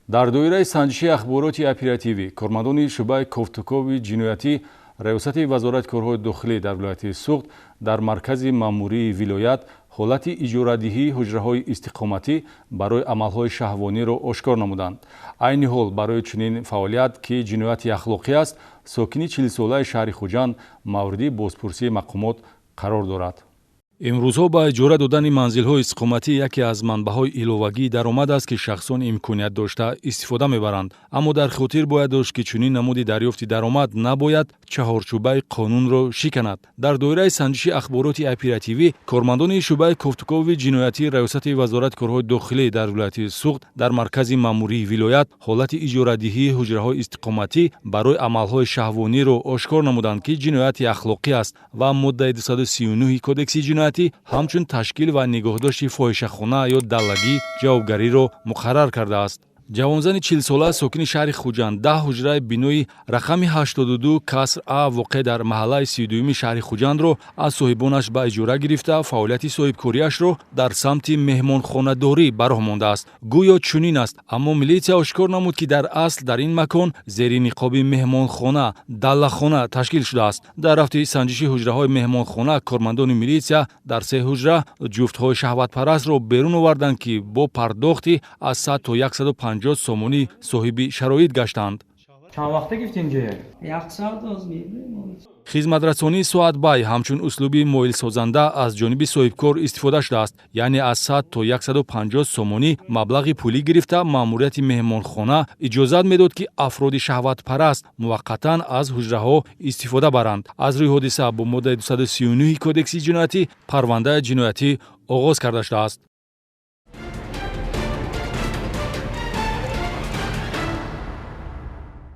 Дар доираи санҷиши ахбороти оперативӣ кормандони шӯъбаи кофтукови ҷиноятӣ Раёсати Вазорати корҳои дохилӣ дар вилояти Суғд дар маркази маъмурии вилоят ҳолати иҷорадиҳии ҳуҷраҳои истиқоматӣ барои амалҳои шаҳвониро ошкор намуданд. Айни ҳол барои чунин фаъолият, ки ҷинояти ахлоқӣ аст, сокини 40-солаи шаҳри Хуҷанд мавриди бозпурсии мақомот қарор дорад. Имрӯзҳо ба иҷора додани манзилҳои истиқоматӣ яке аз манбаъҳои иловагии даромад аст, ки шахсон имконият дошта истифода мебаранд. Аммо дар хотир бояд дошт, ки чунин намуди дарёфти даромад набояд чаҳорчӯбаи қонунро шиканад. Дар доираи санҷиши ахбороти оперативӣ кормандони шӯъбаи кофтукови ҷиноятӣ Раёсати Вазорати корҳои дохилӣ дар вилояти Суғд дар маркази маъмурии вилоят ҳолати иҷорадиҳии ҳуҷраҳои истиқоматӣ барои амалҳои шаҳвониро ошкор намуданд, ки ҷинояти ахлоқӣ аст ва моддаи 239 Кодекси ҷиноятӣ ҳамчун ташкил ва нигоҳдошти фоҳишахона ё даллагӣ ҷавобгариро муқаррар кардааст. Ҷавонзани 40-сола, сокини шаҳри Хуҷанд, 10 ҳуҷраи бинои рақами 82 каср а воқеъ дар маҳаллаи 32-юми шаҳри Хуҷандро аз соҳибонаш ба иҷора гирифта, фаъолияти соҳибкориашро дар самти меҳмонхонадорӣ ба роҳ мондааст. Гӯё чунин аст, аммо милитсия ошкор намуд, ки дар асл дар ин макон зери ниқоби меҳмонхона даллахона ташкил шудааст. Дар рафти санҷиши ҳуҷраҳои меҳмонхона кормандони милитсия дар се ҳуҷра ҷуфтҳои шаҳватпарастро берун оварданд, ки бо пардохти аз 100 то 150 сомонӣ соҳиби шароит гаштанд. Чанд вақта гирифти инҷоя? Як соат оз мебинем. Хизматрасонии соатбай ҳамчун услуби моилсозанда аз ҷониби соҳибкор истифода шудааст, яъне аз 100 то 150 сомонӣ маблағи пулӣ гирифта, маъмурияти меҳмонхона иҷозат медод, ки афроди шаҳватпараст муваққатан аз ҳуҷраҳо истифода баранд. Аз рӯи ҳодиса бо моддаи 239 Кодекси ҷиноятӣ парвандаи ҷиноятӣ оғоз карда шудааст.